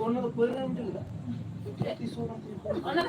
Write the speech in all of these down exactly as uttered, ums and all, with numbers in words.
ᱚᱱᱟ ᱫᱚ ᱯᱟᱹᱣᱨᱟᱹ ᱮᱢ ᱦᱚᱪᱚ ᱞᱮᱫᱟ? ᱛᱤᱥ ᱦᱚᱸ ᱵᱟᱝ᱾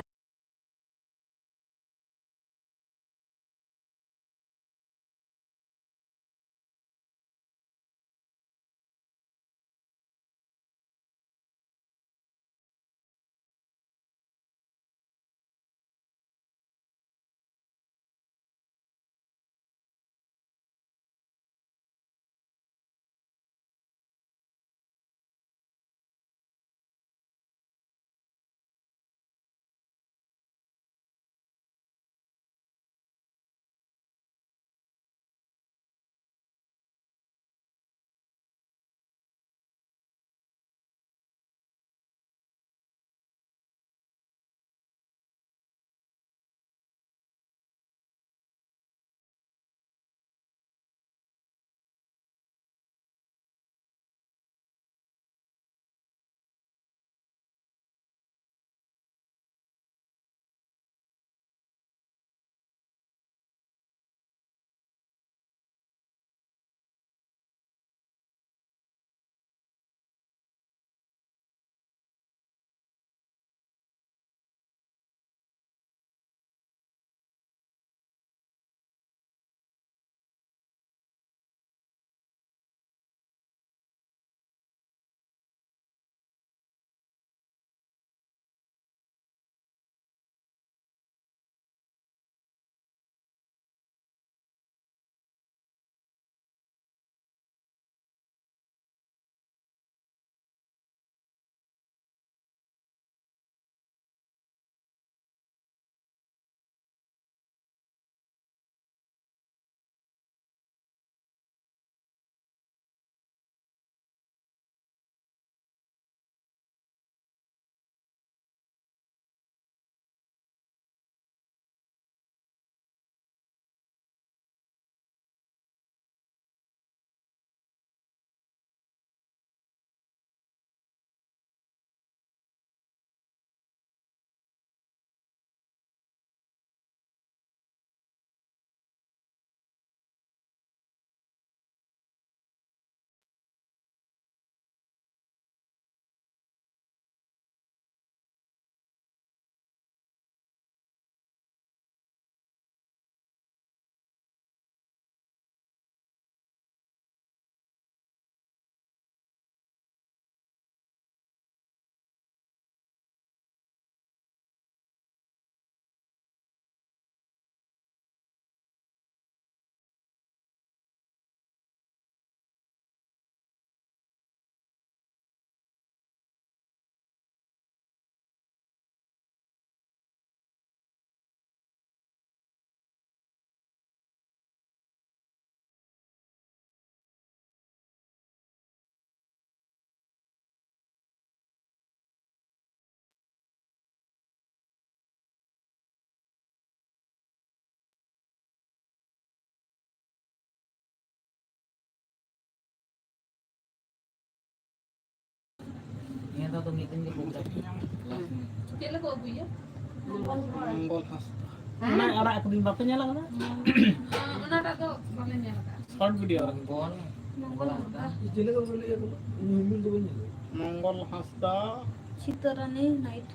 ᱪᱮᱫ ᱞᱮᱠᱟ ᱟᱹᱜᱩᱭᱟ? ᱢᱚᱝᱜᱚᱞ ᱦᱟᱸᱥᱫᱟ᱾ ᱚᱱᱟ ᱟᱲᱟᱜ ᱠᱚᱫᱚᱧ ᱵᱟᱯᱮ ᱧᱮᱞ ᱟᱠᱟᱫᱟ? ᱚᱱᱟᱴᱟᱜ ᱫᱚ ᱵᱟᱞᱮ ᱧᱮᱞ ᱟᱠᱟᱫᱟ᱾ Short video ᱨᱮ᱾ ᱢᱚᱝᱜᱚᱞ ᱦᱟᱸᱥᱫᱟ᱾ ᱢᱚᱝᱜᱚᱞ ᱦᱟᱸᱥᱫᱟ᱾ ᱥᱤᱛᱟᱹᱨᱟᱱᱤ ᱱᱟᱭᱤᱴ᱾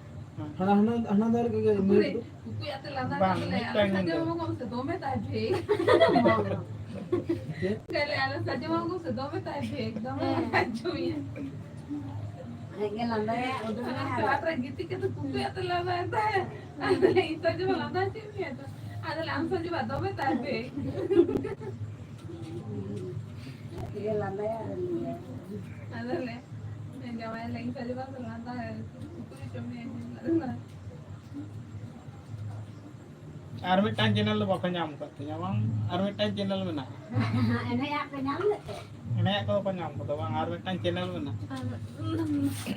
ᱦᱟᱱᱟ, ᱦᱟᱱᱟ, ᱦᱟᱱᱟ ᱫᱷᱟᱨᱮ ᱜᱮ ᱢᱮᱱᱟᱜ ᱫᱚ᱾ ᱩᱠᱩᱭᱟᱜ ᱛᱮ ᱞᱟᱸᱫᱟ ᱵᱟᱝ, ᱠᱟᱛᱮ ᱞᱮ ᱢᱤᱫᱴᱟᱝ ᱟᱞᱮ ᱥᱟᱡᱚ ᱜᱮ᱾ ᱢᱟᱢᱟ ᱠᱚ ᱥᱮ ᱫᱚᱢᱮ ᱛᱟᱭ ᱵᱷᱮᱡ᱾ ᱪᱮᱫ? ᱠᱟᱞᱮ ᱟᱞᱮ ᱥᱟᱡᱚ ᱢᱟᱢᱟ ᱠᱚ ᱥᱮ ᱫᱚᱢᱮ ᱛᱟᱭ ᱵᱷᱮᱡ, ᱫᱚᱢᱮ ᱦᱮᱸ᱾ ᱞᱟᱸᱫᱟ ᱦᱚᱪᱚ ᱢᱮᱭᱟ᱾ ᱦᱮᱸ, ᱜᱮ ᱞᱟᱸᱫᱟᱭᱟ, ᱩᱫᱩᱜ ᱢᱮ ᱟᱨ ᱟᱨ ᱨᱟᱛ ᱨᱮ ᱜᱤᱛᱤᱡ ᱠᱟᱛᱮ ᱩᱠᱩᱭᱟᱜ ᱛᱮ ᱞᱟᱸᱫᱟᱭ ᱛᱟᱦᱮᱸ᱾ ᱟᱫᱚ ᱞᱮ ᱤᱧ ᱥᱟᱡᱚ ᱢᱟ ᱞᱟᱸᱫᱟ ᱦᱚᱪᱚ ᱢᱮᱭᱟ ᱛᱚ᱾ ᱟᱫᱚ ᱞᱮ ᱟᱢ ᱥᱟᱡᱚ ᱢᱟ ᱫᱚᱢᱮ ᱛᱟᱭ ᱵᱷᱮᱡ᱾ ᱜᱮ ᱞᱟᱸᱫᱟᱭᱟ ᱟᱨ ᱞᱟᱹᱭᱟ᱾ ᱟᱫᱚ ᱞᱮ ᱡᱟᱶᱟᱭ ᱞᱮ ᱤᱧ ᱥᱟᱡᱚ ᱢᱟ ᱞᱟᱸᱫᱟ ᱩᱠᱩ ᱦᱚᱪᱚ ᱢᱮᱭᱟ᱾ ᱟᱨ ᱢᱤᱫᱴᱟᱝ ᱪᱮᱱᱮᱞ ᱫᱚ ᱵᱟᱯᱮ ᱧᱟᱢ ᱟᱠᱟᱫ ᱛᱤᱧᱟ, ᱵᱟᱝ? ᱟᱨ ᱢᱤᱫᱴᱟᱝ ᱪᱮᱱᱮᱞ ᱢᱮᱱᱟᱜᱼᱟ᱾ ᱮᱱᱮᱡᱟᱜ ᱯᱮ ᱧᱟᱢ ᱞᱮᱫ ᱛᱮ? ᱮᱱᱮᱡᱟᱜ ᱠᱚᱫᱚ ᱠᱚ ᱧᱟᱢ ᱠᱟᱫᱟ, ᱵᱟᱝ? ᱟᱨ ᱢᱤᱫᱴᱟᱝ ᱪᱮᱱᱮᱞ ᱢᱮᱱᱟᱜᱼᱟ᱾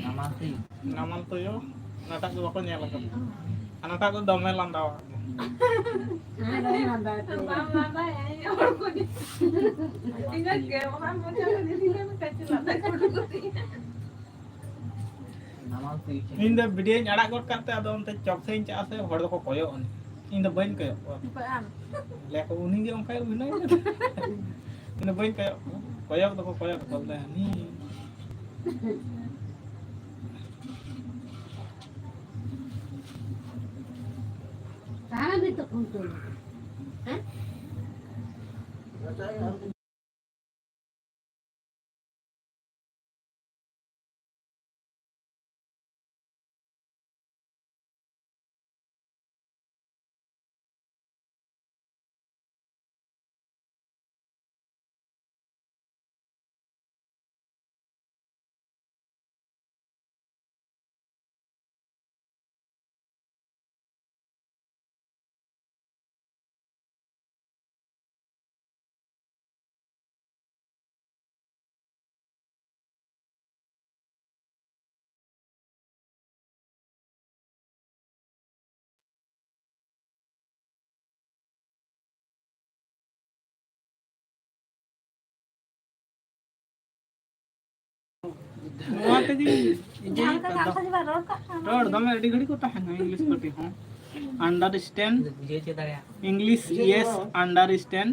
ᱱᱟᱢᱟᱞ ᱛᱩᱭᱩ᱾ ᱱᱟᱢᱟᱞ ᱛᱩᱭᱩ, ᱚᱱᱟᱴᱟᱜ ᱫᱚ ᱵᱟᱠᱚ ᱧᱮᱞ ᱟᱠᱟᱫᱟ᱾ ᱚᱱᱟᱴᱟᱜ ᱫᱚ ᱫᱚᱢᱮ ᱞᱟᱸᱫᱟᱣᱟ᱾ ᱦᱮᱸ, ᱫᱚᱢᱮ ᱞᱟᱸᱫᱟ ᱛᱮ᱾ ᱵᱟᱢ ᱞᱟᱸᱫᱟᱭᱟ, ᱤᱧ ᱦᱚᱲ ᱠᱚ ᱧᱮᱞ᱾ ᱤᱧ ᱫᱚ ᱜᱮ ᱚᱱᱟ ᱢᱚᱡᱟ ᱠᱚ ᱧᱮᱞ ᱞᱮᱠᱷᱟᱱ ᱠᱟᱹᱡ ᱞᱟᱸᱫᱟ ᱠᱚ ᱩᱰᱩᱠᱚᱜ ᱛᱤᱧᱟ᱾ ᱤᱧ ᱫᱚ ᱵᱷᱤᱰᱤᱭᱳᱧ ᱟᱲᱟᱜ ᱜᱚᱫ ᱠᱟᱜ ᱛᱮ, ᱟᱫᱚ ᱚᱱᱛᱮ ᱪᱚᱠ ᱥᱮᱫ ᱤᱧ ᱪᱟᱜᱼᱟ ᱥᱮ, ᱦᱚᱲ ᱫᱚᱠᱚ ᱠᱚᱭᱚᱜ ᱟᱹᱧ᱾ ᱤᱧ ᱫᱚ ᱵᱟᱹᱧ ᱠᱚᱭᱚᱜ ᱠᱚᱣᱟ᱾ ᱵᱟᱝ᱾ ᱞᱟᱹᱭ ᱟᱠᱚ, "ᱩᱱᱤ ᱜᱮ ᱚᱱᱠᱟᱭ ᱚᱵᱷᱤᱱᱚᱭ ᱠᱟᱫᱟ᱾" ᱤᱧ ᱫᱚ ᱵᱟᱹᱧ ᱠᱚᱭᱚᱜ ᱠᱚᱣᱟ᱾ ᱠᱚᱭᱚᱜ ᱫᱚᱠᱚ ᱠᱚᱭᱚᱜ ᱠᱚᱣᱟ, ᱵᱚᱞᱮ, ᱦᱟᱹᱱᱤ᱾ ᱛᱟᱦᱞᱮ ᱱᱤᱛᱚᱜ ᱠᱷᱩᱱᱴᱟᱹᱣ᱾ ᱦᱮᱸ? ᱱᱚᱣᱟ ᱛᱮᱜᱮ ᱤᱭᱟᱹ ᱡᱟᱦᱟᱸ ᱞᱮᱠᱟ ᱠᱟᱛᱷᱟ ᱡᱮ ᱵᱟᱝ ᱨᱚᱲ ᱠᱟᱜ ᱠᱷᱟᱱ᱾ ᱨᱚᱲ ᱫᱚᱢᱮ ᱟᱹᱰᱤ ᱜᱷᱟᱹᱲᱤᱡ ᱠᱚ ᱛᱟᱦᱮᱱᱟ, ᱤᱝᱞᱤᱥ ᱠᱟᱹᱴᱤᱡ ᱦᱚᱸ᱾ Understand? ᱵᱩᱡᱷᱟᱹᱣ ᱦᱚᱪᱚ ᱫᱟᱲᱮᱭᱟᱜ᱾ English, yes, understand.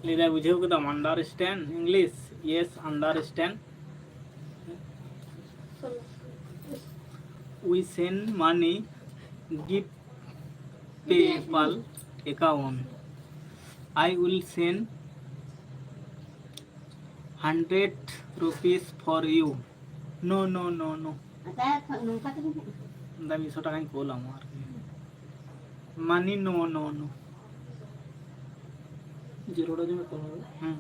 ᱞᱟᱹᱭᱫᱟᱭ, ᱵᱩᱡᱷᱟᱹᱣ ᱠᱮᱫᱟᱢ? Understand? English, yes, understand. We send money, give PayPal account. I will send hundred rupees for you. No, no, no, no. ᱟᱪᱪᱷᱟ, ᱱᱚᱝᱠᱟ ᱛᱮᱜᱮ ᱦᱟᱸᱜ᱾ ᱫᱟ ᱢᱤᱫ ᱥᱚ ᱴᱟᱠᱟᱧ ᱠᱳᱞ ᱟᱢᱟ ᱟᱨᱠᱤ᱾ Money, no, no, no. ᱡᱮ ᱨᱚᱲ ᱟᱸᱡᱚᱢᱚᱜ ᱠᱟᱱᱟ᱾ ᱦᱮᱸ᱾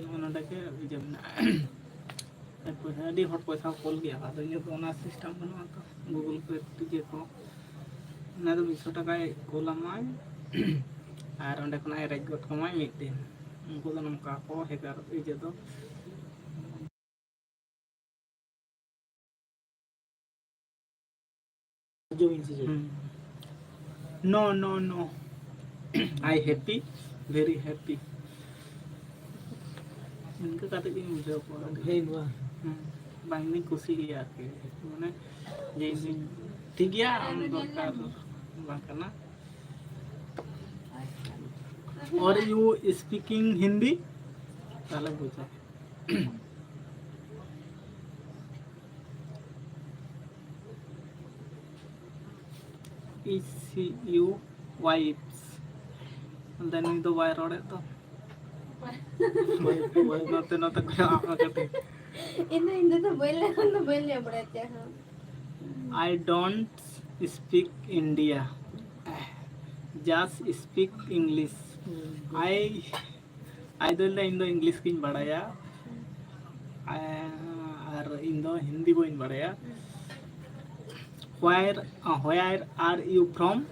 ᱱᱚᱜᱼᱚ ᱱᱚᱰᱮ ᱜᱮ ᱤᱭᱟᱹ ᱢᱮᱱᱟᱜᱼᱟ᱾ ᱟᱹᱰᱤ ᱦᱚᱲ ᱯᱚᱭᱥᱟ ᱠᱚ ᱠᱳᱞ ᱜᱮᱭᱟ, ᱟᱫᱚ ᱤᱧᱟᱹᱜ ᱫᱚ ᱚᱱᱟ system ᱵᱟᱹᱱᱩᱜᱼᱟ ᱛᱚ, Google Pay ᱤᱭᱟᱹ ᱠᱚ᱾ ᱚᱱᱟ ᱫᱚ ᱢᱤᱫ ᱥᱚ ᱴᱟᱠᱟᱭ ᱠᱳᱞ ᱟᱢᱟᱭ ᱟᱨ ᱚᱸᱰᱮ ᱠᱷᱚᱱᱟᱜ ᱮ ᱨᱮᱡ ᱜᱚᱫ ᱠᱟᱢᱟᱭ ᱢᱤᱫ ᱫᱤᱱ᱾ ᱩᱱᱠᱩ ᱫᱚ ᱱᱚᱝᱠᱟ ᱠᱚ ᱦᱮᱠᱟᱨ ᱤᱭᱟᱹ ᱫᱚ᱾ ᱟᱸᱡᱚᱢᱤᱧ ᱥᱮ ᱪᱮᱫ? ᱦᱩᱸ᱾ No, no, no. I happy, very happy. ᱤᱱᱠᱟᱹ ᱠᱟᱛᱮ ᱜᱤᱧ ᱵᱩᱡᱷᱟᱹᱣ ᱠᱚᱣᱟ᱾ ᱦᱮᱸ, ᱱᱚᱣᱟ᱾ ᱦᱩᱸ᱾ ᱵᱟᱝ ᱤᱧ ᱠᱩᱥᱤ ᱜᱮᱭᱟ ᱟᱨᱠᱤ᱾ ᱢᱟᱱᱮ, ᱡᱮ ᱤᱧ ᱴᱷᱤᱠ ᱜᱮᱭᱟ, ᱟᱢ ᱫᱚᱨᱠᱟᱨ ᱵᱟᱝ ᱠᱟᱱᱟ᱾ Or you speaking Hindi? ᱛᱟᱦᱞᱮ ᱵᱩᱡᱷᱟᱹᱣ᱾ Is you wives? ᱢᱮᱱᱫᱟ ᱱᱩᱭ ᱫᱚ ᱵᱟᱭ ᱨᱚᱲᱮᱫ ᱫᱚ᱾ ᱱᱚᱛᱮ, ᱱᱚᱛᱮ ᱠᱚᱭᱚᱜ ᱟᱜ ᱢᱮ ᱠᱟᱹᱴᱤᱡ᱾ ᱤᱧ ᱫᱚ ᱦᱤᱱᱫᱤ ᱫᱚ ᱵᱟᱹᱧ ᱞᱟᱹᱭ, ᱤᱧ ᱫᱚ ᱵᱟᱹᱧ ᱞᱟᱹᱭ ᱵᱟᱲᱟᱭᱟ ᱪᱮᱫ ᱦᱚᱸ᱾ I don't speak India. Just speak English. I, I ᱫᱚ ᱞᱟᱹᱭᱫᱟ ᱤᱧ ᱫᱚ ᱤᱝᱞᱤᱥ ᱜᱤᱧ ᱵᱟᱲᱟᱭᱟ᱾ ᱟᱨ ᱤᱧ ᱫᱚ ᱦᱤᱱᱫᱤ ᱵᱟᱹᱧ ᱵᱟᱲᱟᱭᱟ᱾ Where, uh, where are you from?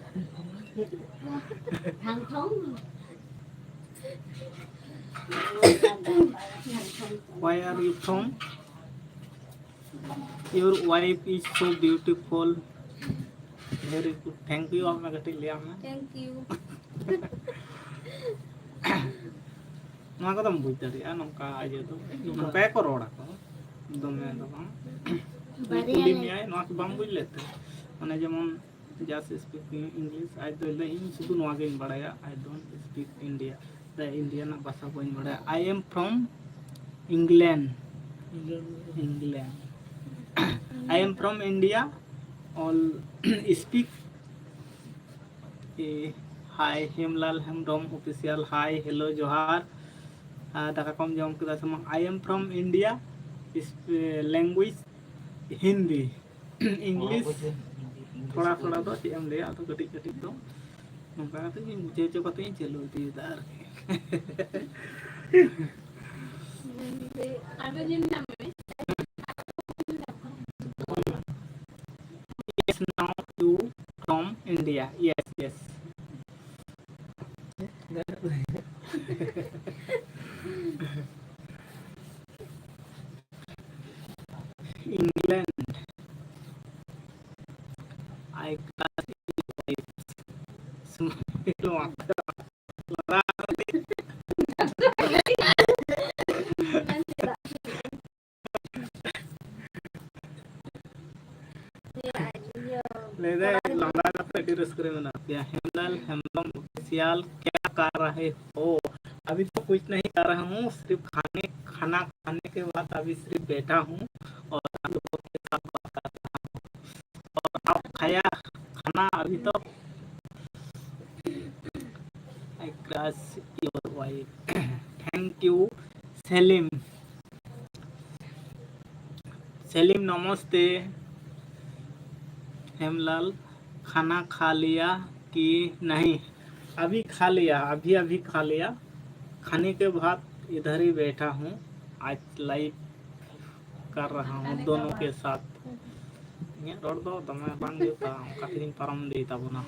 Where are you from? Your wife is so beautiful. Very good. Thank you. ᱟᱢ ᱠᱟᱹᱴᱤᱡ ᱞᱟᱹᱭ ᱟᱢ ᱢᱮ᱾ Thank you. ᱱᱚᱣᱟ ᱠᱚᱫᱚᱢ ᱵᱩᱡᱽ ᱫᱟᱲᱮᱭᱟᱜᱼᱟ, ᱱᱚᱝᱠᱟ ᱤᱭᱟᱹ ᱫᱚ, ᱱᱚᱝᱠᱟ ᱜᱮᱠᱚ ᱨᱚᱲ ᱟᱠᱚ, ᱫᱚᱢᱮ ᱫᱚ ᱵᱟᱝ᱾ ᱩᱱᱤ ᱵᱟᱨᱭᱟ ᱠᱩᱞᱤ ᱞᱮ- ᱢᱮᱭᱟᱭ, ᱱᱚᱣᱟ ᱠᱚ ᱵᱟᱢ ᱵᱩᱡᱽ ᱞᱮᱫ ᱛᱮ, ᱢᱟᱱᱮ ᱡᱮᱢᱚᱱ just speak English, ᱟᱡ ᱫᱚᱭ ᱞᱟᱹᱭᱟ, "ᱤᱧ ᱥᱩᱫᱷᱩ ᱱᱚᱣᱟ ᱜᱮᱧ ᱵᱟᱲᱟᱭᱟ, I don't speak India, the India ᱨᱮᱱᱟᱜ ᱵᱷᱟᱥᱟ ᱵᱟᱹᱧ ᱵᱟᱲᱟᱭᱟ, I am from England, England, I am from India, all speak." A, hi ᱦᱮᱢᱞᱟᱞ Hembrom official, hi, hello, ᱡᱚᱦᱟᱨ᱾ ᱟᱨ ᱫᱟᱠᱟ ᱠᱚᱢ ᱡᱚᱢ ᱠᱮᱫᱟ ᱥᱮ ᱵᱟᱝ? I am from India, is, language Hindi, English ᱛᱷᱚᱲᱟ ᱛᱷᱚᱲᱟ ᱫᱚ ᱪᱮᱫ ᱮᱢ ᱞᱟᱹᱭᱟ, ᱟᱫᱚ ᱠᱟᱹᱴᱤᱡ ᱠᱟᱹᱴᱤᱡ ᱫᱚ ᱱᱚᱝᱠᱟ ᱠᱟᱛᱮ ᱜᱤᱧ ᱵᱩᱡᱷᱟᱹᱣ ᱦᱚᱪᱚ ᱠᱟᱛᱮ ᱤᱧ ᱪᱟᱹᱞᱩ ᱤᱫᱤᱭᱮᱫᱟ ᱟᱨᱠᱤ᱾ ᱟᱫᱚ ᱧᱮᱞ ᱧᱟᱢ ᱢᱮ᱾ Yes, now you from India. Yes, yes. England. I class smile. ᱞᱟᱹᱭᱫᱟᱭ, ᱞᱟᱸᱫᱟ ᱠᱟᱛᱮ ᱟᱹᱰᱤ ᱨᱟᱹᱥᱠᱟᱹ ᱨᱮ ᱢᱮᱱᱟᱜ ᱯᱮᱭᱟ᱾ ᱦᱮᱢᱞᱟᱞ ᱦᱮᱢᱵᱨᱚᱢ official, क्या कर रहे हो? अभी तो कुछ नहीं कर रहा हूँ, सिर्फ खाने, खाना खाने के बाद अभी सिर्फ बैठा हूँ और आप लोगों के साथ बात कर रहा हूँ। और आप खाया खाना अभी तो? I crush your wife. Thank you, सेलिम। सेलिम नमस्ते। हेमलाल, खाना खा लिया कि नहीं? अभी खा लिया, अभी अभी खा लिया। खाने के बाद इधर ही बैठा हूँ, आज लाइव कर रहा हूँ दोनों के साथ। ᱤᱧᱟᱹᱜ ᱨᱚᱲ ᱫᱚ ᱫᱚᱢᱮ ᱵᱟᱝ ᱡᱩᱛᱟ, ᱚᱱᱠᱟ ᱛᱮᱜᱤᱧ ᱯᱟᱨᱚᱢ ᱤᱫᱤᱭ ᱛᱟᱵᱚᱱᱟ᱾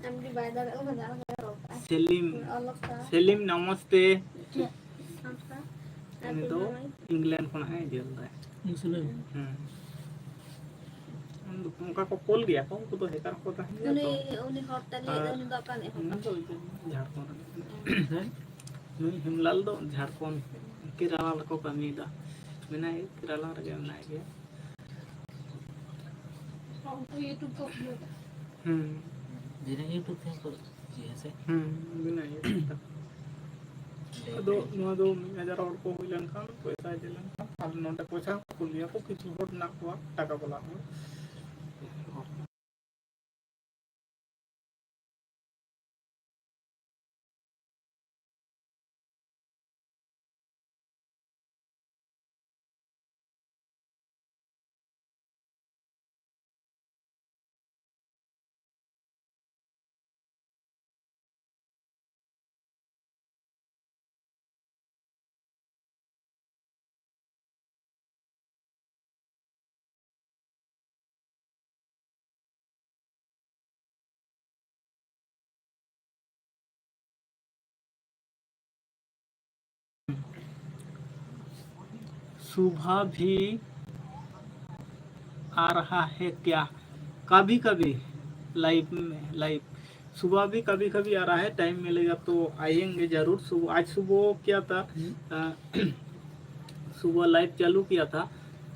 ᱟᱢ ᱜᱮ ᱵᱟᱭ ᱫᱟᱲᱮᱭᱟᱜ ᱠᱟᱱᱟ, ᱚᱱᱟ ᱠᱚ ᱨᱚᱲ ᱠᱟᱜᱼᱟ᱾ ᱥᱮᱞᱤᱢ, ᱚᱞᱚᱜ ᱯᱟᱲᱦᱟᱜ᱾ ᱥᱮᱞᱤᱢ ᱱᱚᱢᱚᱥᱛᱮ᱾ ᱪᱮᱫ? ᱥᱟᱱᱛᱟᱲ᱾ ᱩᱱᱤ ᱫᱚ ᱤᱝᱞᱮᱱᱰ ᱠᱷᱚᱱᱟᱜ ᱮ ᱧᱮᱞ ᱫᱟᱭ᱾ ᱢᱩᱥᱞᱤᱢ᱾ ᱦᱮᱸ᱾ ᱩᱱ ᱫᱚ ᱚᱱᱠᱟ ᱠᱚ ᱠᱚᱞ ᱜᱮᱭᱟ ᱠᱚ, ᱩᱱᱠᱩ ᱫᱚ ᱦᱮᱠᱟᱨ ᱠᱚ ᱛᱟᱦᱮᱱ ᱜᱮᱭᱟ ᱩᱱᱤ, ᱛᱚ᱾ ᱩᱱᱤ ᱦᱚᱲ ᱛᱟᱞᱮ ᱟᱨ ᱩᱱᱤ ᱫᱚ ᱚᱠᱟ ᱨᱤᱱᱤᱡ ᱦᱚᱲ ᱩᱱᱤ ᱠᱟᱱᱟᱭ? ᱫᱚ ᱡᱷᱟᱲᱠᱷᱚᱸᱰ ᱨᱤᱱᱤᱡ ᱠᱟᱱᱟᱭ᱾ ᱦᱮᱸ᱾ ᱱᱩᱭ ᱦᱮᱢᱞᱟᱞ ᱫᱚ ᱡᱷᱟᱲᱠᱷᱚᱸᱰ ᱠᱮᱨᱟᱞᱟ ᱨᱮᱠᱚ ᱠᱟᱹᱢᱤᱭᱮᱫᱟ᱾ ᱢᱮᱱᱟᱭ ᱜᱮ, ᱠᱮᱨᱟᱞᱟ ᱨᱮᱜᱮ ᱢᱮᱱᱟᱭ ᱜᱮᱭᱟ᱾ ᱩᱱᱠᱩ YouTube ᱠᱚ ᱠᱷᱩᱞᱟᱹᱣ ᱫᱟ᱾ ᱦᱩᱸ᱾ ᱵᱤᱱᱟᱹ YouTube ᱛᱮᱦᱚᱸ ᱠᱚ ᱤᱭᱟᱹᱭᱟ ᱥᱮ? ᱦᱩᱸ, ᱵᱤᱱᱟᱹ YouTube ᱛᱮ᱾ ᱟᱫᱚ ᱱᱚᱣᱟ ᱫᱚ ᱢᱤᱫ ᱦᱟᱡᱟᱨ ᱦᱚᱲ ᱠᱚ ᱦᱩᱭ ᱞᱮᱱᱠᱷᱟᱱ, ᱯᱚᱭᱥᱟ ᱤᱫᱤ ᱞᱮᱱᱠᱷᱟᱱ, ᱟᱨ ᱱᱚᱰᱮ ᱯᱚᱭᱥᱟ ᱦᱚᱸᱠᱚ ᱠᱩᱞ ᱜᱮᱭᱟ ᱠᱚ, ᱠᱤᱪᱷᱩ ᱦᱚᱲ ᱢᱮᱱᱟᱜ ᱠᱚᱣᱟ ᱴᱟᱠᱟ ᱵᱟᱞᱟ ᱦᱚᱲ᱾ सुबह भी आ रहा है क्या? कभी कभी लाइव में, लाइव सुबह भी कभी कभी आ रहा है, टाइम मिलेगा तो आएंगे जरूर। सुबह, आज सुबह क्या था, अ, सुबह लाइव चालू किया था,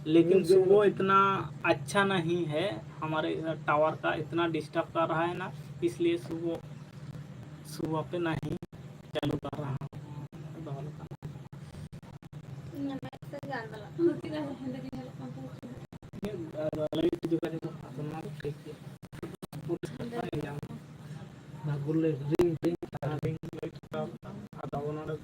लेकिन सुबह इतना अच्छा नहीं है, हमारे इधर टावर का इतना डिस्टर्ब कर रहा है ना, इसलिए सुबह, सुबह पे नहीं चालू कर रहा हूँ। ᱤᱧᱟᱹᱜ ᱢᱮᱫ ᱛᱮ ᱜᱟᱱ ᱫᱚ ᱵᱟᱝ᱾ ᱞᱟᱹᱭᱤᱴ ᱡᱳᱜᱟᱡᱳᱜᱽ ᱚᱱᱟ ᱫᱚ ᱴᱷᱤᱠ ᱜᱮᱭᱟ᱾ ᱯᱩᱨᱟᱹ ᱥᱟᱯᱷᱟ ᱜᱮ ᱧᱟᱢᱚᱜᱼᱟ᱾ ᱚᱱᱟ ᱜᱩᱞ ᱞᱟᱹᱭᱤᱴ, ᱨᱤᱝ, ᱨᱤᱝ, ᱨᱤᱝ ᱞᱟᱹᱭᱤᱴ ᱠᱚᱨᱟᱣ ᱠᱟᱜᱼᱟ᱾ ᱟᱫᱚ ᱟᱵᱚ ᱱᱚᱰᱮ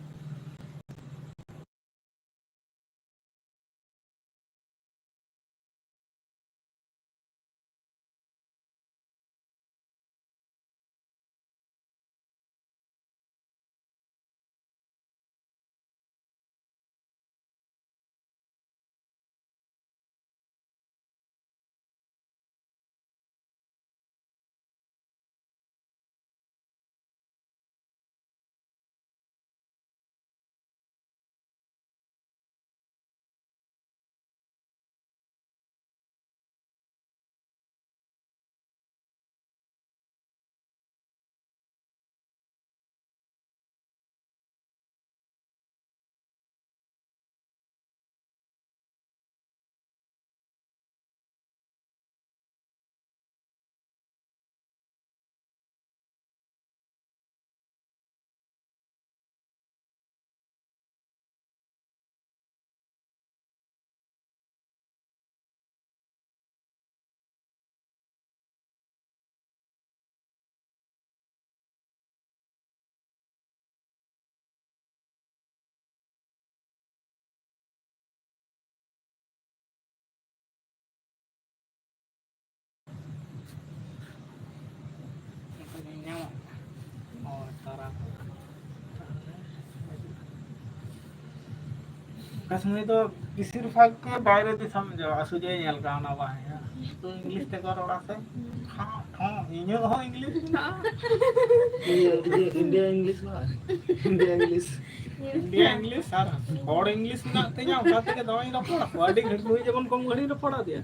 ᱚᱠᱟ ᱥᱚᱢᱚᱭ ᱫᱚ ᱵᱮᱥᱤᱨ ᱵᱷᱟᱜᱽ ᱜᱮ ᱵᱟᱭᱨᱮ ᱫᱤᱥᱚᱢ ᱡᱚ ᱥᱩᱡᱚᱭ ᱧᱮᱞ ᱠᱟᱣᱱᱟ ᱵᱟᱝ ᱦᱮᱸ? ᱛᱚ ᱤᱝᱞᱤᱥ ᱛᱮᱠᱚ ᱨᱚᱲᱟ ᱥᱮ? ᱴᱷᱚᱸ, ᱴᱷᱚᱸ, ᱤᱧᱟᱹᱜ ᱦᱚᱸ ᱤᱝᱞᱤᱥ ᱢᱮᱱᱟᱜᱼᱟ᱾ ᱤᱭᱟᱹ, ᱤᱭᱟᱹ, ᱤᱱᱰᱤᱭᱟ ᱤᱝᱞᱤᱥ ᱢᱟ᱾ India English. ᱤᱱᱰᱤᱭᱟ ᱤᱝᱞᱤᱥ ᱟᱨ ᱦᱚᱲ ᱤᱝᱞᱤᱥ ᱢᱮᱱᱟᱜ ᱛᱤᱧᱟ, ᱚᱱᱟ ᱛᱮᱜᱮ ᱫᱚᱢᱮᱧ ᱨᱚᱯᱚᱲᱟ᱾ ᱟᱹᱰᱤ ᱜᱷᱟᱹᱲᱤᱡ ᱱᱩᱭ ᱡᱮᱢᱚᱱ ᱠᱚᱢ ᱜᱷᱟᱹᱲᱤᱡ ᱨᱚᱯᱚᱲ ᱟᱫᱮᱭᱟ᱾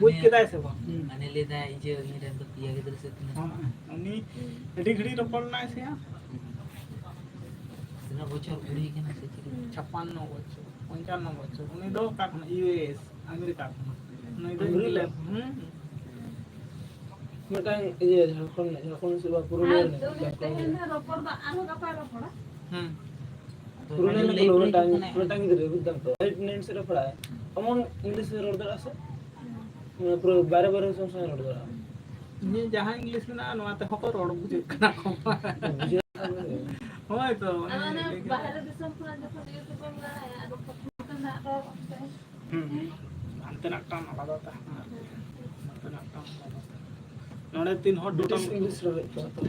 ᱵᱩᱡᱽ ᱠᱮᱫᱟᱭ ᱥᱮ ᱵᱟᱝ? ᱢᱟᱱᱮ ᱞᱟᱹᱭ ᱫᱟᱭ, ᱤᱭᱟᱹ, ᱤᱧ ᱨᱮᱱ ᱫᱚ ᱯᱮᱭᱟ ᱜᱤᱫᱽᱨᱟᱹ ᱥᱮ ᱛᱤᱱᱟᱹᱜ? ᱦᱚᱸ, ᱩᱱᱤ ᱟᱹᱰᱤ ᱜᱷᱟᱹᱲᱤᱡ ᱨᱚᱯᱚᱲ ᱞᱮᱱᱟᱭ ᱥᱮ ᱭᱟ᱾ ᱛᱤᱱᱟᱹᱜ ᱵᱚᱪᱷᱚᱨ ᱠᱩᱲᱤ ᱠᱟᱱᱟ ᱥᱮ ᱪᱮᱫ? ᱪᱷᱟᱯᱟᱱᱱᱚ ᱵᱚᱪᱷᱚᱨ, ᱯᱚᱧᱪᱟᱱᱱᱚ ᱵᱚᱪᱷᱚᱨ᱾ ᱩᱱᱤ ᱫᱚ ᱚᱠᱟ ᱠᱷᱚᱱ? ᱤᱭᱩ ᱮᱥ, ᱟᱢᱮᱨᱤᱠᱟ ᱠᱷᱚᱱ᱾ ᱱᱩᱭ ᱫᱚ ᱟᱢᱮᱨᱤᱠᱟ? ᱤᱝᱞᱮᱱᱰ᱾ ᱦᱩᱸ᱾ ᱢᱤᱫᱴᱟᱝ ᱤᱭᱟᱹ ᱡᱷᱟᱲᱠᱷᱚᱸᱰ ᱨᱤᱱᱤᱡ, ᱡᱷᱟᱲᱠᱷᱚᱸᱰ ᱥᱮ ᱵᱟ ᱯᱩᱨᱩᱞᱤᱭᱟᱹ ᱟᱨ ᱨᱤᱱᱤᱡ, ᱩᱱᱤ ᱡᱷᱟᱲᱠᱷᱚᱸᱰ ᱛᱮᱦᱮᱧ ᱨᱤᱱᱤᱡ᱾ ᱫᱚ ᱨᱚᱯᱚᱲ ᱫᱚ ᱟᱨᱦᱚᱸ ᱜᱟᱯᱟ ᱨᱚᱯᱚᱲᱟ᱾ ᱦᱩᱸ᱾ ᱯᱩᱨᱩᱞᱤᱭᱟᱹ ᱨᱤᱱᱤᱡ ᱠᱟᱱᱟᱭ, ᱢᱤᱫᱴᱟᱝ, ᱢᱤᱫᱴᱟᱝ ᱜᱤᱫᱽᱨᱟᱹ, ᱵᱩᱡᱽ ᱫᱟᱢ ᱛᱚ, ᱮᱭᱤᱴ ᱱᱟᱭᱤᱱ ᱥᱮᱫ ᱨᱮ ᱯᱟᱲᱦᱟᱜ ᱟᱭ᱾ ᱮᱢᱚᱱ ᱤᱝᱞᱤᱥ ᱮ ᱨᱚᱲ ᱫᱟᱲᱮᱭᱟᱜᱼᱟ ᱥᱮ, ᱢᱟᱱᱮ ᱯᱩᱨᱟᱹ ᱵᱟᱭᱨᱮ ᱵᱟᱭᱨᱮ ᱫᱤᱥᱚᱢ ᱥᱟᱶ ᱨᱚᱲ ᱫᱟᱲᱮᱭᱟᱜᱼᱟ᱾ ᱱᱤᱭᱟᱹ ᱡᱟᱦᱟᱸ ᱤᱝᱞᱤᱥ ᱢᱮᱱᱟᱜᱼᱟ, ᱱᱚᱣᱟ ᱛᱮᱦᱚᱸ ᱠᱚ ᱨᱚᱲ ᱵᱩᱡᱷᱟᱹᱜ ᱠᱟᱱᱟ ᱠᱚ᱾ ᱵᱩᱡᱷᱟᱹᱜ ᱠᱟᱱᱟ᱾ ᱦᱳᱭ ᱛᱚ, ᱟᱫᱚ ᱚᱱᱮ ᱚᱱᱮ ᱞᱟᱹᱭ ᱠᱮᱫᱟ᱾ ᱵᱟᱦᱨᱮ ᱫᱤᱥᱚᱢ ᱠᱷᱚᱱᱟᱜ ᱡᱚᱠᱷᱚᱱ YouTube ᱮᱢ ᱞᱟᱲᱟᱭᱟ, ᱟᱫᱚ ᱯᱨᱚᱛᱷᱚᱢ ᱨᱮᱱᱟᱜ ᱨᱚᱲ ᱚᱱᱛᱮ᱾ ᱦᱩᱸ, ᱦᱩᱸ᱾ ᱦᱟᱱᱛᱮᱱᱟᱜ ᱴᱟᱱ ᱟᱞᱟᱫᱟ ᱛᱟᱦᱮᱱᱟ ᱟᱨᱠᱤ᱾ ᱦᱩᱸ᱾ ᱱᱚᱛᱮᱱᱟᱜ ᱴᱟᱱ ᱟᱞᱟᱫᱟ ᱛᱟᱦᱮᱱᱟ᱾ ᱱᱚᱰᱮ ᱛᱤᱱ ᱦᱚᱲ ᱵᱨᱤᱴᱤᱥ ᱴᱳᱴᱟᱞ? ᱤᱝᱞᱤᱥ ᱨᱚᱲ ᱦᱩᱭᱩᱜ ᱠᱟᱱᱟ ᱛᱚ᱾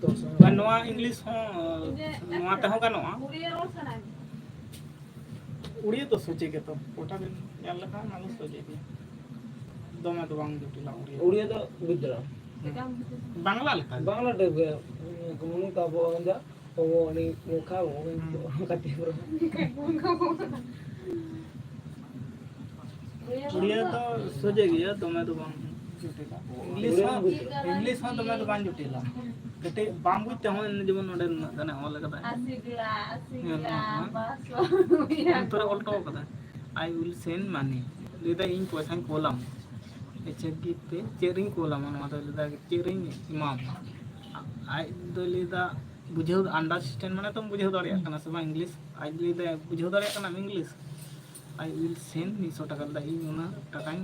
ᱛᱚ, ᱥᱚᱢᱚᱭ ᱵᱟᱝ, ᱱᱚᱣᱟ ᱤᱝᱞᱤᱥ ᱦᱚᱸ, ᱤᱧ ᱡᱮ ᱱᱚᱣᱟ ᱛᱮᱦᱚᱸ ᱜᱟᱱᱚᱜᱼᱟ᱾ ᱩᱲᱤᱭᱟ ᱨᱚᱲ ᱥᱟᱱᱟᱧ᱾ ᱩᱲᱤᱭᱟ ᱫᱚ ᱥᱚᱡᱷᱮ ᱜᱮᱛᱚ, ᱜᱚᱴᱟ ᱵᱤᱱ ᱧᱮᱞ ᱞᱮᱠᱷᱟᱱ ᱚᱱᱟ ᱫᱚ ᱥᱚᱡᱷᱮ ᱜᱮᱭᱟ᱾ ᱫᱚᱢᱮ ᱫᱚ ᱵᱟᱝ ᱡᱚᱴᱤᱞᱟ ᱩᱲᱤᱭᱟ᱾ ᱩᱲᱤᱭᱟ ᱫᱚ ᱵᱩᱡᱽ ᱫᱟᱲᱮᱭᱟᱜᱼᱟᱢ᱾ ᱦᱩᱸ᱾ ᱪᱮᱠᱟᱢ ᱵᱩᱡᱷᱟᱹᱣᱟ? ᱵᱟᱝᱞᱟ ᱞᱮᱠᱟ ᱜᱮ᱾ ᱵᱟᱝᱞᱟ ᱴᱟᱭᱤᱯ ᱜᱮ᱾ ᱢᱚᱱᱮ ᱛᱟᱵᱚ ᱚᱱᱟ ᱫᱚ, ᱟᱵᱚ ᱩᱱᱤ ᱢᱚᱠᱷᱟ, ᱦᱩᱸ᱾ ᱠᱟᱹᱴᱤᱡ ᱵᱚᱱ ᱩᱲᱤᱭᱟ ᱫᱚ ᱥᱚᱡᱷᱮ ᱜᱮᱭᱟ, ᱫᱚᱢᱮ ᱫᱚ ᱵᱟᱝ ᱡᱚᱴᱤᱞᱟ᱾ ᱤᱝᱞᱤᱥ ᱦᱚᱸ, ᱤᱝᱞᱤᱥ ᱦᱚᱸ ᱫᱚᱢᱮ ᱫᱚ ᱵᱟᱝ ᱡᱚᱴᱤᱞᱟ᱾ ᱠᱟᱹᱴᱤᱡ ᱵᱟᱝ ᱵᱩᱡᱽ ᱛᱮᱦᱚᱸ ᱡᱮᱢᱚᱱ ᱱᱚᱰᱮ ᱱᱩᱱᱟᱹᱜ ᱜᱟᱱᱮ ᱚᱞ ᱟᱠᱟᱫᱟ᱾ ᱟᱥᱤᱜᱞᱟ, ᱟᱥᱤᱜᱞᱟ, ᱦᱮᱸ, ᱦᱮᱸ᱾ ᱵᱟᱥᱚ᱾ ᱚᱱᱛᱮ ᱨᱮ ᱚᱞ ᱦᱚᱴᱚ ᱠᱟᱫᱟ, "I will send money." ᱞᱟᱹᱭ ᱫᱟᱭ, "ᱤᱧ ᱯᱚᱭᱥᱟᱧ ᱠᱳᱞᱟᱢ, ᱪᱮᱠ ᱜᱤᱯᱷᱴ ᱛᱮ ᱪᱮᱫ ᱨᱤᱧ ᱠᱳᱞᱟᱢᱟ?" ᱱᱚᱣᱟ ᱫᱚ ᱞᱟᱹᱭ ᱫᱟ, "ᱪᱮᱫ ᱨᱤᱧ ᱮᱢᱟᱢᱟ?" ᱟᱡ ᱫᱚ ᱞᱟᱹᱭ ᱫᱟ, ᱵᱩᱡᱷᱟᱹᱣ, understand ᱢᱟᱱᱮ ᱛᱚᱢ ᱵᱩᱡᱷᱟᱹᱣ ᱫᱟᱲᱮᱭᱟᱜ ᱠᱟᱱᱟ ᱥᱮ ᱵᱟᱝ ᱤᱝᱞᱤᱥ? ᱟᱡ ᱞᱟᱹᱭ ᱫᱟᱭ, "ᱵᱩᱡᱷᱟᱹᱣ ᱫᱟᱲᱮᱭᱟᱜ ᱠᱟᱱᱟᱢ ᱤᱝᱞᱤᱥ?" "I will send ᱢᱤᱫ ᱥᱚ ᱴᱟᱠᱟ", ᱞᱟᱹᱭ ᱫᱟ, "ᱤᱧ ᱩᱱᱟᱹᱜ ᱴᱟᱠᱟᱧ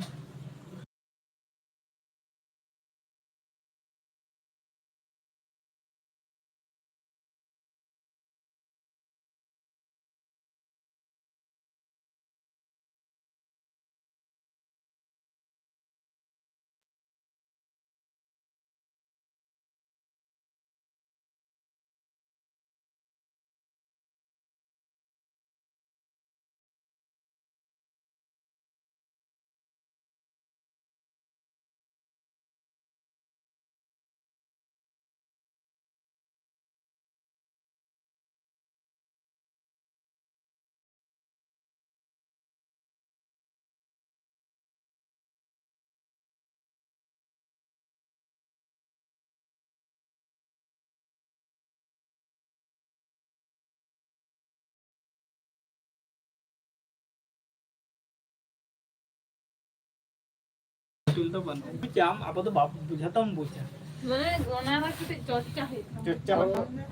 ᱩᱥᱩᱞ ᱫᱚ ᱵᱟᱹᱱᱩᱜᱼᱟ᱾ ᱵᱩᱡᱟᱢ, ᱟᱵᱚ ᱫᱚ ᱵᱟᱵ-, ᱡᱷᱚᱛᱚᱢ ᱵᱩᱡᱟ᱾ ᱢᱟᱱᱮ ᱚᱱᱟ ᱨᱮ ᱠᱟᱹᱴᱤᱡ ᱪᱚᱨᱪᱟ ᱦᱩᱭᱩᱜ ᱛᱟᱢᱟ᱾ ᱪᱚᱨᱪᱟ ᱦᱩᱭᱩᱜ ᱛᱟᱢᱟ᱾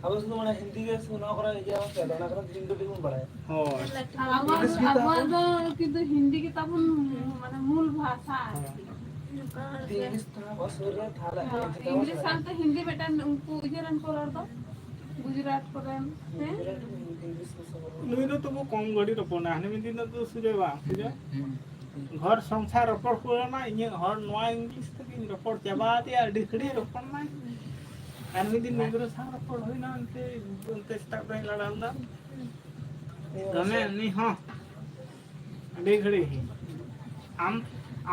ᱟᱵᱚ ᱥᱩᱫᱷᱩ ᱢᱟᱱᱮ ᱦᱤᱱᱫᱤ ᱜᱮ ᱥᱩᱫᱷᱩ ᱱᱚᱣᱟ ᱠᱚᱨᱮ ᱤᱭᱟᱹ ᱵᱟᱝ ᱥᱮ, ᱚᱱᱟ ᱠᱚᱨᱮ ᱦᱤᱱᱫᱤ ᱠᱟᱹᱴᱤᱡ ᱵᱚᱱ ᱵᱟᱲᱟᱭᱟ᱾ ᱦᱳᱭ᱾ ᱟᱵᱚᱣᱟᱜ, ᱟᱵᱚᱣᱟᱜ ᱫᱚ ᱠᱤᱱᱛᱩ ᱦᱤᱱᱫᱤ ᱜᱮ ᱛᱟᱵᱚᱱ ᱢᱟᱱᱮ ᱢᱩᱞ ᱵᱷᱟᱥᱟ ᱟᱨᱠᱤ᱾ ᱦᱮᱸ᱾ ᱡᱩᱫᱤ ᱤᱝᱞᱤᱥ ᱛᱟᱦᱮᱸ ᱠᱚᱜᱼᱟ ᱥᱩᱨ ᱨᱮ, ᱛᱟᱦᱚᱞᱮ ᱦᱮᱸ, ᱟᱹᱰᱤ ᱪᱮᱦᱨᱟ ᱤᱝᱞᱤᱥ ᱵᱩᱡᱷᱟᱹᱜᱼᱟ᱾ ᱥᱟᱶᱛᱮ ᱦᱤᱱᱫᱤ ᱢᱤᱫᱴᱟᱝ ᱩᱱᱠᱩ ᱤᱭᱟᱹ ᱨᱮᱱ ᱠᱚ ᱨᱚᱲ ᱫᱚ, ᱜᱩᱡᱽᱨᱟᱴ ᱠᱚᱨᱮᱱ, ᱦᱮᱸ? ᱜᱩᱡᱽᱨᱟᱴ ᱨᱮᱱ ᱤᱝᱞᱤᱥ ᱢᱮᱥᱟ ᱠᱚ ᱨᱚᱲ᱾ ᱱᱩᱭ ᱫᱚ ᱛᱚᱵᱩ ᱠᱚᱢ ᱜᱷᱟᱹᱲᱤ ᱨᱚᱯᱚᱲ ᱱᱟ, ᱦᱟᱱᱮ ᱢᱤᱫ ᱫᱤᱱ ᱫᱚ ᱥᱩᱡᱚᱭ ᱵᱟᱝ, ᱥᱩᱡᱚᱭ? ᱦᱩᱸ, ᱦᱩᱸ᱾ ᱜᱷᱚᱨ ᱥᱚᱝᱥᱟᱨ ᱨᱚᱯᱚᱲ ᱠᱚ ᱨᱮᱢᱟ ᱤᱧᱟᱹᱜ ᱦᱚᱲ ᱱᱚᱣᱟ ᱤᱝᱞᱤᱥ ᱛᱮᱜᱮᱧ ᱨᱚᱯᱚᱲ ᱪᱟᱵᱟ ᱟᱫᱮᱭᱟ, ᱟᱹᱰᱤ ᱜᱷᱟᱹᱲᱤᱡ ᱨᱚᱯᱚᱲ ᱱᱟᱭ᱾ ᱟᱨ ᱢᱤᱫ ᱫᱤᱱ ᱢᱤᱫ ᱜᱷᱟᱹᱲᱤᱡ ᱥᱟᱶ ᱨᱚᱯᱚᱲ ᱦᱩᱭᱱᱟ, ᱚᱱᱛᱮ, ᱚᱱᱛᱮ ᱥᱮᱛᱟᱜ ᱵᱮᱲᱟᱧ ᱞᱟᱲᱟ ᱞᱮᱫᱟ᱾ ᱫᱚᱢᱮ ᱩᱱᱤ ᱦᱚᱸ ᱟᱹᱰᱤ ᱜᱷᱟᱹᱲᱤᱡ᱾ ᱟᱢ,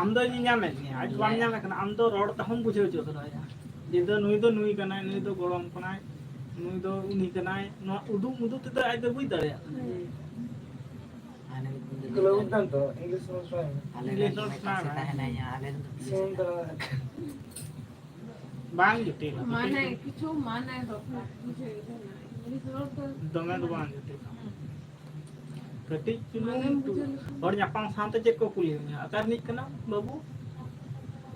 ᱟᱢ ᱫᱚ ᱧᱮᱧᱟᱢᱮᱫ ᱢᱮᱭᱟ, ᱟᱡ ᱵᱟᱢ ᱧᱟᱢᱮ ᱠᱟᱱᱟ᱾ ᱟᱢ ᱫᱚ ᱨᱚᱲ ᱛᱮᱦᱚᱸᱢ ᱵᱩᱡᱷᱟᱹᱣ ᱦᱚᱪᱚ ᱫᱟᱲᱮᱭᱟᱭᱟ ᱡᱮ ᱫᱚ ᱱᱩᱭ ᱫᱚ ᱱᱩᱭ ᱠᱟᱱᱟᱭ, ᱱᱩᱭ ᱫᱚ ᱜᱚᱲᱚᱢ ᱠᱟᱱᱟᱭ, ᱱᱩᱭ ᱫᱚ ᱩᱱᱤ ᱠᱟᱱᱟᱭ᱾ ᱱᱚᱣᱟ ᱩᱫᱩᱜ ᱩᱫᱩᱜ ᱛᱮᱫᱚ ᱟᱡ ᱫᱚ ᱵᱩᱡᱽ ᱫᱟᱲᱮᱭᱟᱜ ᱠᱟᱱᱟᱭ᱾ ᱦᱩᱸ᱾ ᱦᱟᱱᱮ ᱢᱤᱫ ᱫᱤᱱ ᱫᱚ ᱠᱷᱩᱞᱟᱹᱣ ᱠᱟᱱ ᱛᱚ, ᱤᱝᱞᱤᱥ ᱨᱚᱲ ᱥᱮᱬᱟᱭ ᱢᱮ᱾ ᱟᱞᱮ ᱨᱮᱱ ᱤᱝᱞᱤᱥ ᱨᱚᱲ ᱫᱚᱢᱮ ᱥᱮᱬᱟᱭ ᱠᱟᱥᱮ ᱢᱮ᱾ ᱛᱟᱦᱮᱱᱟᱭ, ᱟᱞᱮ ᱨᱮᱱ ᱫᱚ ᱯᱩᱞᱤᱥ ᱥᱩᱱ ᱠᱟᱱᱟᱭ᱾ ᱫᱚ᱾ ᱵᱟᱝ ᱡᱩᱴᱤᱡ ᱢᱟᱱᱮ, ᱠᱤᱪᱷᱩ ᱢᱟᱱᱮ ᱫᱚᱨᱠᱟᱨ, ᱵᱩᱡᱷᱟᱹᱣ ᱤᱫᱤ ᱨᱮᱱᱟᱜ᱾ ᱤᱝᱞᱤᱥ ᱨᱚᱲ ᱫᱚ ᱫᱚᱢᱮ ᱫᱚ ᱵᱟᱝ ᱡᱩᱴᱤᱡ᱾ ᱦᱩᱸ᱾ ᱠᱟᱹᱴᱤᱡ ᱪᱩᱞᱩᱝ ᱢᱟᱱᱮᱢ ᱵᱩᱡᱷᱟᱹᱣ ᱞᱮᱠᱷᱟᱱ᱾ ᱦᱚᱲ ᱧᱟᱯᱟᱢ ᱥᱟᱶᱛᱮ ᱪᱮᱫ ᱠᱚ ᱠᱩᱞᱤ ᱢᱮᱭᱟ? "ᱚᱠᱟ ᱨᱤᱱᱤᱡ ᱠᱟᱱᱟᱢ ᱵᱟᱹᱵᱩ?"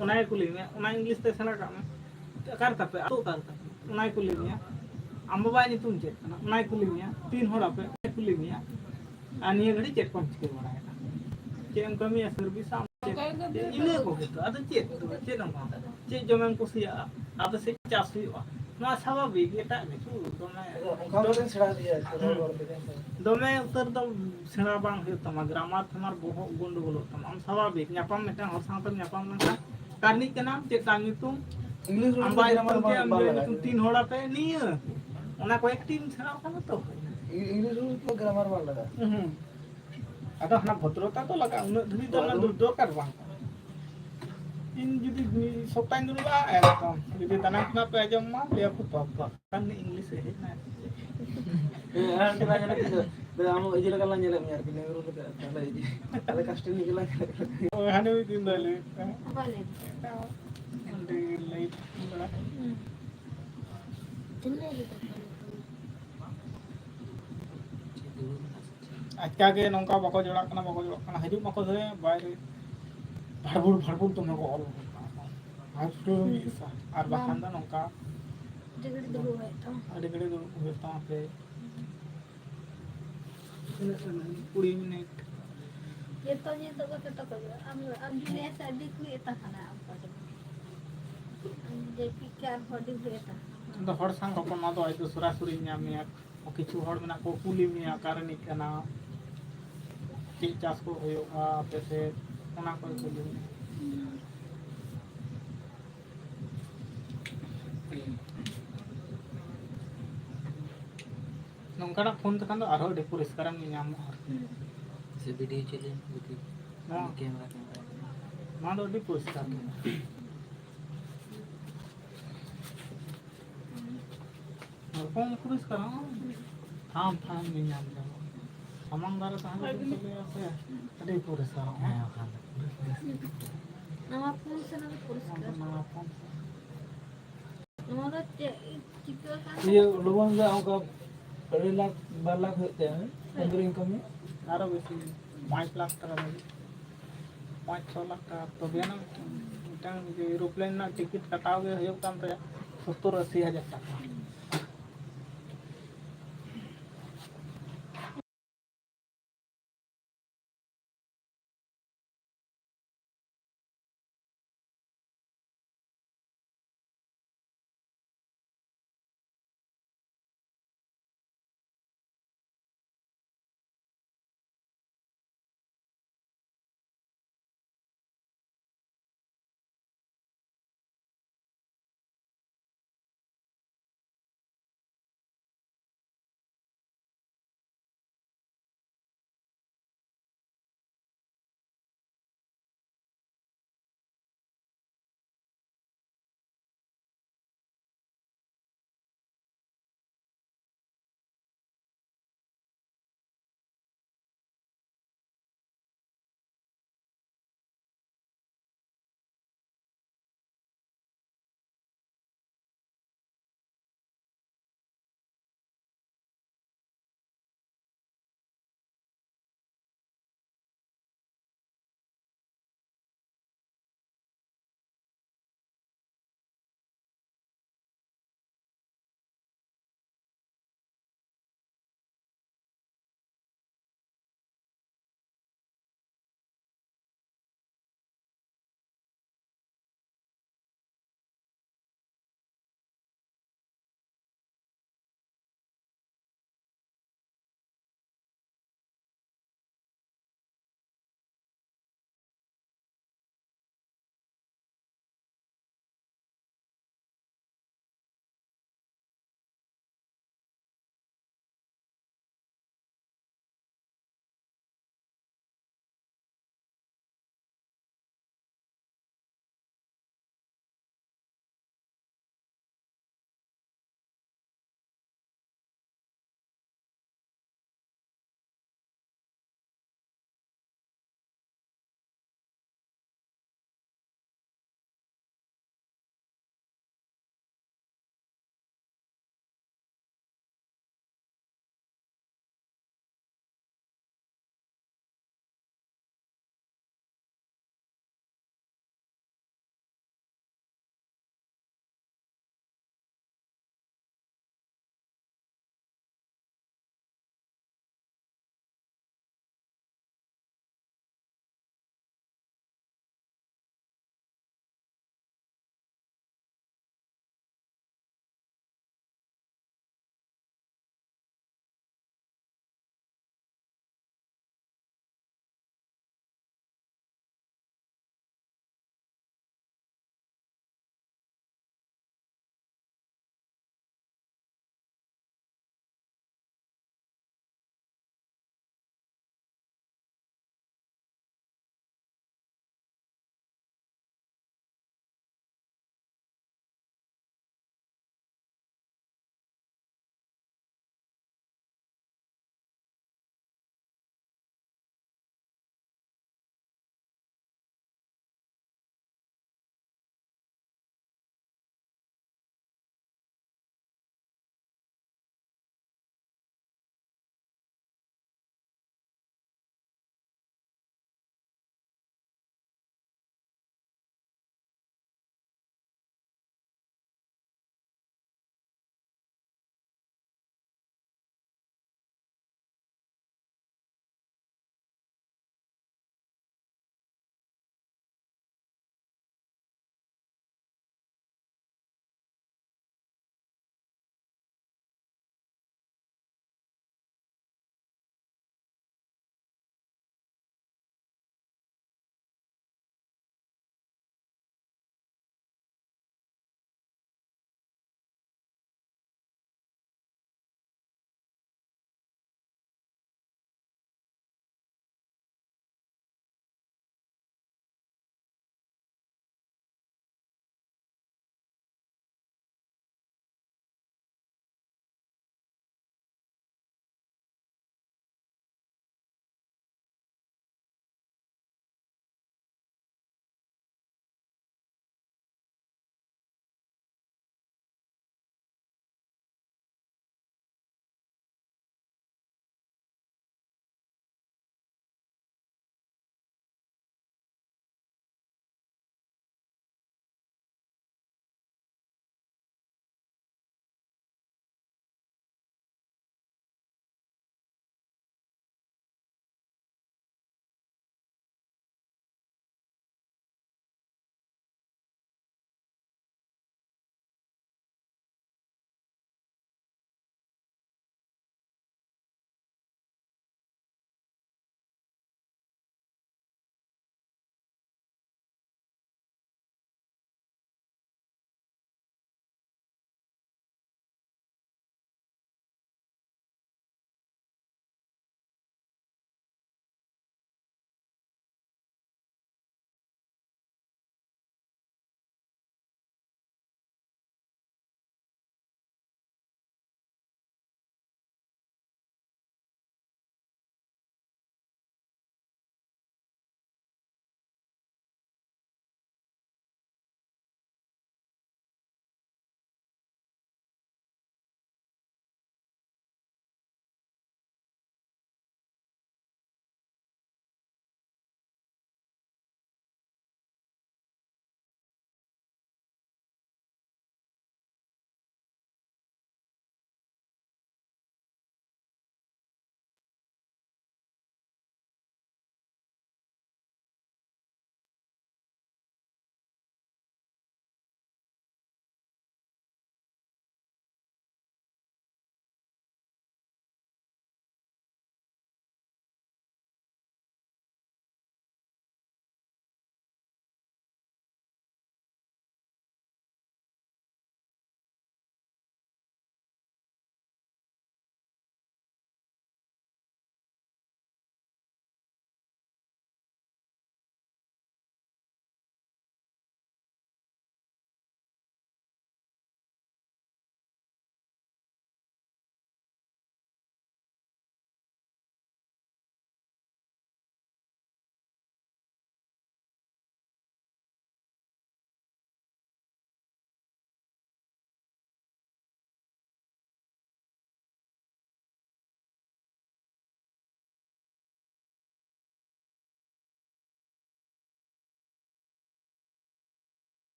ᱚᱱᱟ ᱜᱮ ᱠᱩᱞᱤ ᱢᱮᱭᱟ᱾ ᱚᱱᱟ ᱤᱝᱞᱤᱥ ᱛᱮ ᱥᱮᱬᱟ ᱠᱟᱜ ᱢᱮ᱾ "ᱚᱠᱟ ᱨᱮ ᱛᱟᱯᱮ? ᱟᱹᱛᱩ ᱚᱠᱟ ᱨᱮ ᱛᱟᱯᱮ?" ᱚᱱᱟᱭ ᱠᱩᱞᱤ ᱢᱮᱭᱟ᱾ "ᱟᱢ ᱵᱟᱵᱟᱭᱟᱜ ᱧᱩᱛᱩᱢ ᱪᱮᱫ ᱠᱟᱱᱟ?" ᱚᱱᱟᱭ ᱠᱩᱞᱤ ᱢᱮᱭᱟ᱾ "ᱛᱤᱱ ᱦᱚᱲ ᱟᱯᱮ?" ᱚᱱᱟᱭ ᱠᱩᱞᱤ ᱢᱮᱭᱟ᱾ ᱟᱨ ᱱᱤᱭᱟᱹ ᱜᱷᱟᱹᱲᱤᱡ ᱪᱮᱫ ᱠᱚᱢ ᱪᱤᱠᱟᱹ ᱵᱟᱲᱟᱭᱮᱫᱟ? ᱪᱮᱫ ᱮᱢ ᱠᱟᱹᱢᱤᱭᱟ? ᱥᱟᱨᱵᱷᱤᱥ ᱟᱢ? ᱪᱮᱫ? ᱚᱱᱠᱟ ᱜᱮ ᱤᱱᱟᱹ ᱠᱚᱜᱮ ᱛᱚ, ᱟᱫᱚ ᱪᱮᱫ ᱫᱚ, ᱪᱮᱫ ᱮᱢ ᱵᱟᱝ? ᱪᱮᱫ ᱡᱚᱢᱮᱢ ᱠᱩᱥᱤᱭᱟᱜᱼᱟ? ᱟᱯᱮ ᱥᱮᱫ ᱪᱟᱥ ᱦᱩᱭᱩᱜᱼᱟ? ᱱᱚᱣᱟ ᱥᱟᱵᱷᱟᱵᱤᱠ, ᱮᱴᱟᱜ ᱠᱤᱪᱷᱩ ᱫᱚᱢᱮ ᱚᱱᱠᱟ ᱠᱟᱛᱮ ᱥᱮᱬᱟ ᱤᱫᱤᱭᱟ, ᱨᱚᱲ ᱦᱩᱸ᱾ ᱨᱚᱲ ᱛᱮᱜᱮ ᱦᱮᱸᱥᱮ᱾ ᱫᱚᱢᱮ ᱩᱛᱟᱹᱨ ᱫᱚ ᱥᱮᱬᱟ ᱵᱟᱝ ᱦᱩᱭᱩᱜ ᱛᱟᱢᱟ, ᱜᱨᱟᱢᱟᱨ ᱯᱷᱨᱟᱢᱟᱨ ᱵᱚᱦᱚᱜ ᱜᱚᱱᱰᱳᱜᱳᱞᱚᱜ ᱛᱟᱢᱟ᱾ ᱟᱢ ᱥᱟᱵᱷᱟᱵᱤᱠ ᱧᱟᱯᱟᱢ, ᱢᱤᱫᱴᱟᱝ ᱦᱚᱲ ᱥᱟᱶᱛᱮᱢ ᱧᱟᱯᱟᱢ ᱞᱮᱱᱠᱷᱟᱱ, "ᱚᱠᱟ ᱨᱤᱱᱤᱡ ᱠᱟᱱᱟᱢ? ᱪᱮᱫ ᱛᱟᱢ ᱧᱩᱛᱩᱢ?" ᱤᱝᱞᱤᱥ ᱨᱚᱲ ᱟᱢ ᱫᱚ ᱵᱟᱭ ᱜᱨᱟᱢᱟᱨ ᱧᱩᱛᱩᱢ ᱵᱟᱝ ᱪᱮᱫ? ᱟᱢ ᱞᱟᱜᱟᱜᱼᱟ᱾ ᱧᱩᱛᱩᱢ ᱛᱤᱱ ᱦᱚᱲ ᱟᱯᱮ? ᱱᱤᱭᱟᱹ᱾ ᱚᱱᱟ ᱠᱚᱭᱮᱠᱴᱤᱢ ᱥᱮᱬᱟ ᱠᱟᱱᱟ ᱛᱚ ᱦᱩᱭᱱᱟ᱾ ᱤᱝ-, ᱤᱝᱞᱤᱥ ᱨᱚᱲ ᱫᱚ ᱜᱨᱟᱢᱟᱨ ᱵᱟᱝ ᱞᱟᱜᱟᱜᱼᱟ᱾ ᱦᱩᱸ᱾ ᱟᱫᱚ ᱦᱟᱱᱟ ᱵᱷᱚᱫᱨᱚᱛᱟ ᱫᱚ ᱞᱟᱜᱟᱜᱼᱟ, ᱩᱱᱟᱹᱜ ᱫᱷᱟᱹᱵᱤᱡ ᱫᱚ ᱚᱱᱟ ᱟᱫᱚ ᱫᱩᱨ ᱫᱚᱨᱠᱟᱨ ᱵᱟᱝ ᱠᱟᱱᱟ᱾ ᱤᱧ ᱡᱩᱫᱤ ᱢᱤᱫ ᱥᱚᱯᱛᱟᱧ ᱫᱩᱲᱩᱵᱼᱟ, ᱮᱠᱫᱚᱢ᱾ ᱡᱩᱫᱤ ᱫᱟᱱᱟᱝ ᱠᱷᱚᱱᱟᱜ ᱯᱮ ᱟᱸᱡᱚᱢ ᱢᱟ, ᱞᱟᱹᱭᱟ ᱠᱚ, "ᱵᱟᱵᱟ, ᱚᱠᱟ ᱨᱤᱱᱤᱡ ᱤᱝᱞᱤᱥ ᱮ ᱦᱮᱡ ᱮᱱᱟ?" ᱦᱮᱸ, ᱟᱨ ᱢᱤᱫᱴᱮᱱ ᱞᱟᱝ ᱧᱮᱞᱮᱫ ᱠᱚᱣᱟ, ᱟᱢ ᱤᱭᱟᱹ ᱞᱮᱠᱟ ᱞᱟᱝ ᱧᱮᱞᱮᱫ ᱢᱮᱭᱟ ᱟᱨᱠᱤ, ᱱᱮᱦᱨᱩ ᱞᱮᱠᱟ, ᱛᱟᱦᱞᱮ ᱤᱭᱟᱹ, ᱟᱞᱮ casting ᱞᱮᱠᱟ ᱞᱟᱝ ᱧᱮᱞᱮᱫ ᱠᱚᱣᱟ᱾ ᱳᱭ ᱦᱟᱱᱮ ᱢᱤᱫ ᱫᱤᱱ ᱫᱚ ᱞᱟᱹᱭ ᱦᱩᱭᱩᱜ ᱠᱟᱱᱟ᱾ ᱚᱠᱟ ᱞᱟᱹᱭ? ᱚᱸᱰᱮ ᱞᱟᱹᱭ ᱵᱟᱲᱟ᱾ ᱦᱩᱸ᱾ ᱛᱤᱱᱟᱹᱜ ᱨᱮ ᱫᱚᱠᱟᱱ ᱠᱟᱱᱟ? ᱟᱪᱠᱟ ᱜᱮ ᱱᱚᱝᱠᱟ ᱵᱟᱠᱚ ᱡᱚᱲᱟᱜ ᱠᱟᱱᱟ, ᱵᱟᱠᱚ ᱡᱚᱲᱟᱜ ᱠᱟᱱᱟ, ᱦᱤᱡᱩᱜ ᱢᱟᱠᱚ ᱥᱮ ᱵᱟᱭᱨᱮ᱾ ᱵᱷᱟᱲᱵᱩᱲ ᱵᱷᱟᱲᱵᱩᱲ ᱫᱚᱢᱮ ᱠᱚ ᱚᱞ ᱠᱟᱜᱼᱟ᱾ ᱟᱨ ᱯᱩᱨᱟᱹ ᱢᱤᱫ ᱥᱟ-, ᱟᱨ ᱵᱟᱠᱷᱟᱱ ᱫᱚ ᱱᱚᱝᱠᱟ ᱟᱹᱰᱤ ᱜᱷᱟᱹᱲᱤᱡ ᱫᱩᱲᱩᱵ ᱦᱩᱭᱩᱜ ᱛᱟᱢᱟ᱾ ᱟᱹᱰᱤ ᱜᱷᱟᱹᱲᱤᱡ ᱫᱩᱲᱩᱵ ᱦᱩᱭᱩᱜ ᱛᱟᱢᱟ ᱯᱮ᱾ ᱛᱤᱱᱟᱹᱜ ᱥᱚᱢᱚᱭ? ᱠᱩᱲᱤ ᱢᱤᱱᱤᱴ᱾ ᱡᱚᱛᱚ ᱧᱮᱞ ᱫᱚ ᱵᱟᱠᱚ ᱛᱟᱠᱚ ᱦᱩᱭᱩᱜᱼᱟ᱾ ᱟᱢ, ᱟᱢ ᱡᱩᱫᱤ ᱦᱮᱸ ᱥᱮ ᱟᱹᱰᱤ ᱜᱷᱟᱹᱲᱤᱡ ᱮ ᱛᱟᱦᱮᱱᱟ, ᱟᱢ ᱯᱟᱥᱮ᱾ ᱟᱢ ᱡᱮ ᱯᱤᱠᱪᱟᱨ ᱠᱚ ᱟᱹᱰᱤ ᱜᱷᱟᱹᱲᱤᱡ ᱮ ᱛᱟᱦᱮᱱᱟ᱾ ᱟᱫᱚ ᱦᱚᱲ ᱥᱟᱶ ᱨᱚᱯᱚᱲ, ᱱᱚᱣᱟ ᱫᱚ ᱟᱡ ᱫᱚ ᱥᱚᱨᱟᱥᱚᱨᱤ ᱧᱟᱢ ᱢᱮᱭᱟ᱾ ᱠᱤᱪᱷᱩ ᱦᱚᱲ ᱢᱮᱱᱟᱜ ᱠᱚ, ᱠᱩᱞᱤ ᱢᱮᱭᱟ, "ᱚᱠᱟ ᱨᱤᱱᱤᱡ ᱠᱟᱱᱟ, ᱪᱮᱫ ᱪᱟᱥ ᱠᱚ ᱦᱩᱭᱩᱜᱼᱟ ᱟᱯᱮ ᱥᱮᱫ?" ᱚᱱᱟ ᱠᱚᱭ ᱠᱩᱞᱤ ᱢᱮᱭᱟ᱾ ᱱᱚᱝᱠᱟᱱᱟᱜ ᱯᱷᱳᱱ ᱛᱮᱠᱷᱟᱱ ᱫᱚ ᱟᱨᱦᱚᱸ ᱟᱹᱰᱤ ᱯᱚᱨᱤᱥᱠᱟᱨᱮᱢ ᱧᱮᱧᱟᱢᱟ ᱟᱨᱠᱤ᱾ ᱦᱩᱸ᱾ ᱥᱮ ᱵᱷᱤᱰᱤᱭᱳ ᱪᱮᱫ ᱞᱟᱹᱭ ᱢᱮ, ᱵᱷᱤᱰᱤᱭᱳ᱾ ᱱᱚᱣᱟ, ᱠᱮᱢᱮᱨᱟ, ᱠᱮᱢᱮᱨᱟ᱾ ᱱᱚᱣᱟ ᱫᱚ ᱟᱹᱰᱤ ᱯᱚᱨᱤᱥᱠᱟᱨ ᱜᱮ᱾ ᱦᱚᱲ ᱠᱚᱦᱚᱸ ᱯᱚᱨᱤᱥᱠᱟᱨ, ᱦᱚᱸ ᱴᱷᱟᱢ ᱴᱷᱟᱢ ᱧᱮᱧᱟᱢ ᱧᱟᱢᱚᱜᱼᱟ᱾ ᱥᱟᱢᱟᱝ ᱫᱷᱟᱨᱮ ᱛᱟᱦᱮᱸ ᱞᱮᱱᱠᱷᱟᱱ ᱠᱚ ᱞᱟᱹᱭᱟ ᱥᱮ, ᱟᱹᱰᱤ ᱯᱚᱨᱤᱥᱠᱟᱨ, ᱦᱚᱸ᱾ ᱦᱮᱸ, ᱵᱟᱠᱷᱟᱱ ᱫᱚ᱾ ᱱᱟᱣᱟ ᱯᱷᱳᱱ ᱥᱮ ᱱᱚᱣᱟ ᱫᱚ ᱯᱚᱨᱤᱥᱠᱟᱨ? ᱱᱚᱣᱟ ᱫᱚ ᱱᱟᱣᱟ ᱯᱷᱳᱱ ᱥᱮ᱾ ᱱᱚᱣᱟ ᱫᱚ ᱪᱮᱫ ᱪᱤᱠᱟᱹ ᱠᱟᱱ ᱤᱭᱟᱹ, ᱛᱟᱠᱚᱣᱟ? ᱞᱚᱜᱚᱱ ᱜᱮ ᱚᱱᱠᱟ ᱰᱮᱲ ᱞᱟᱠᱷ, ᱵᱟᱨ ᱞᱟᱠᱷ ᱦᱩᱭᱩᱜ ᱛᱟᱭᱟ, ᱦᱮᱸ? ᱦᱮᱸ᱾ ᱪᱟᱸᱫᱳ ᱨᱮ ᱤᱱᱠᱟᱢ ᱦᱩᱭᱩᱜᱼᱟ? ᱟᱨᱚ ᱵᱮᱥᱤ, ᱯᱟᱸᱪ ᱞᱟᱠᱷ ᱴᱟᱠᱟ ᱫᱷᱟᱹᱵᱤᱡ᱾ ᱯᱟᱸᱪ ᱪᱷᱚ ᱞᱟᱠᱷ ᱴᱟᱠᱟ, ᱛᱚᱵᱮ ᱟᱱᱟᱜ ᱢᱤᱫᱴᱟᱝ ᱡᱮ ᱮᱨᱳᱯᱞᱮᱱ ᱨᱮᱱᱟᱜ ᱴᱤᱠᱤᱴ ᱠᱟᱴᱟᱣ ᱜᱮ ᱦᱩᱭᱩᱜ ᱠᱟᱱ ᱛᱟᱭᱟ ᱥᱚᱛᱛᱚᱨ ᱟᱥᱤ ᱦᱟᱡᱟᱨ ᱴᱟᱠᱟ᱾